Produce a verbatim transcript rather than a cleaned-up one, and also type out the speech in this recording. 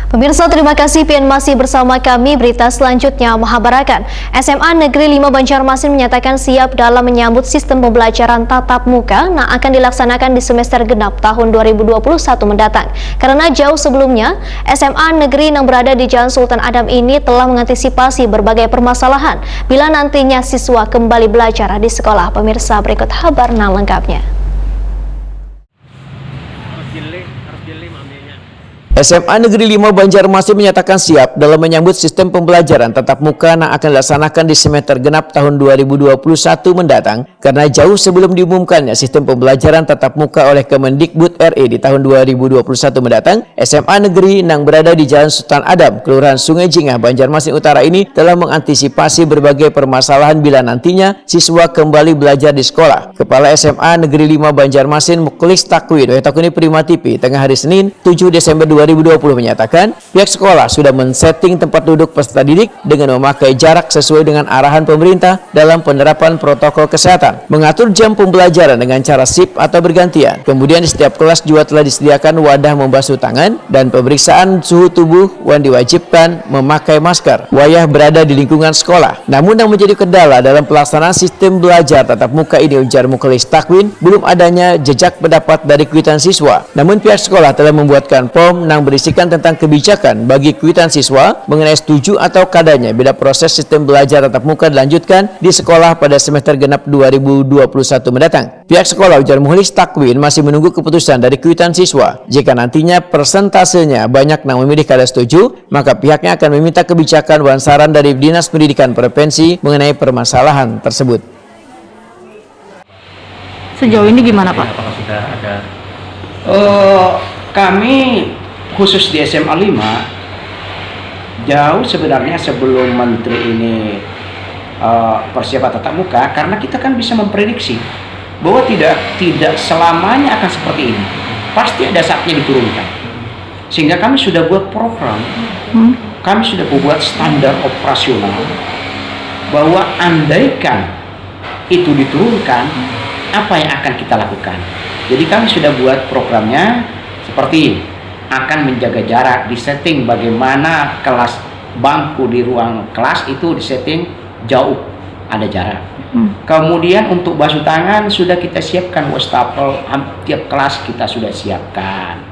Pemirsa, terima kasih pian masih bersama kami. Berita selanjutnya mahabarakan, S M A Negeri lima Banjarmasin menyatakan siap dalam menyambut sistem pembelajaran tatap muka nang akan dilaksanakan di semester genap tahun dua ribu dua puluh satu mendatang. Karena jauh sebelumnya, S M A Negeri nang berada di Jalan Sultan Adam ini telah mengantisipasi berbagai permasalahan bila nantinya siswa kembali belajar di sekolah. Pemirsa, berikut habar nang lengkapnya. S M A Negeri lima Banjarmasin menyatakan siap dalam menyambut sistem pembelajaran tatap muka yang akan dilaksanakan di semester genap tahun dua ribu dua puluh satu mendatang, karena jauh sebelum diumumkannya sistem pembelajaran tatap muka oleh Kemendikbud R I di tahun dua ribu dua puluh satu mendatang, S M A Negeri yang berada di Jalan Sultan Adam, Kelurahan Sungai Jingah, Banjarmasin Utara ini telah mengantisipasi berbagai permasalahan bila nantinya siswa kembali belajar di sekolah. Kepala S M A Negeri lima Banjarmasin, Muklis Takwin, wayu ditakuni Prima T V tengah hari Senin, tujuh Desember dua ribu dua puluh, menyatakan pihak sekolah sudah men-setting tempat duduk peserta didik dengan memakai jarak sesuai dengan arahan pemerintah dalam penerapan protokol kesehatan, mengatur jam pembelajaran dengan cara shift atau bergantian. Kemudian di setiap kelas juga telah disediakan wadah membasuh tangan dan pemeriksaan suhu tubuh yang diwajibkan memakai masker wayah berada di lingkungan sekolah. Namun yang menjadi kendala dalam pelaksanaan sistem belajar tatap muka ini, ujar Muklis Takwin, belum adanya jejak pendapat dari kuitan siswa. Namun pihak sekolah telah membuatkan form yang berisikan tentang kebijakan bagi kuitan siswa mengenai setuju atau kadanya bila proses sistem belajar tatap muka dilanjutkan di sekolah pada semester genap dua ribu dua puluh satu mendatang. Pihak sekolah, ujar Muklis Takwin, masih menunggu keputusan dari kuitan siswa. Jika nantinya persentasenya banyak yang memilih kada setuju, maka pihaknya akan meminta kebijakan wan saran dari Dinas Pendidikan Provinsi mengenai permasalahan tersebut. Sejauh ini gimana, Pak? Apakah sudah ada? Eh, kami khusus di S M A lima, jauh sebenarnya sebelum menteri ini eh, persiapan tatap muka, karena kita kan bisa memprediksi bahwa tidak tidak selamanya akan seperti ini. Pasti ada saatnya diturunkan. Sehingga kami sudah buat program, kami sudah buat standar operasional bahwa andaikan itu diturunkan, apa yang akan kita lakukan. Jadi kami sudah buat programnya seperti akan menjaga jarak, di-setting bagaimana kelas, bangku di ruang kelas itu di-setting jauh, ada jarak. Kemudian untuk basuh tangan sudah kita siapkan, wastafel ham- tiap kelas kita sudah siapkan.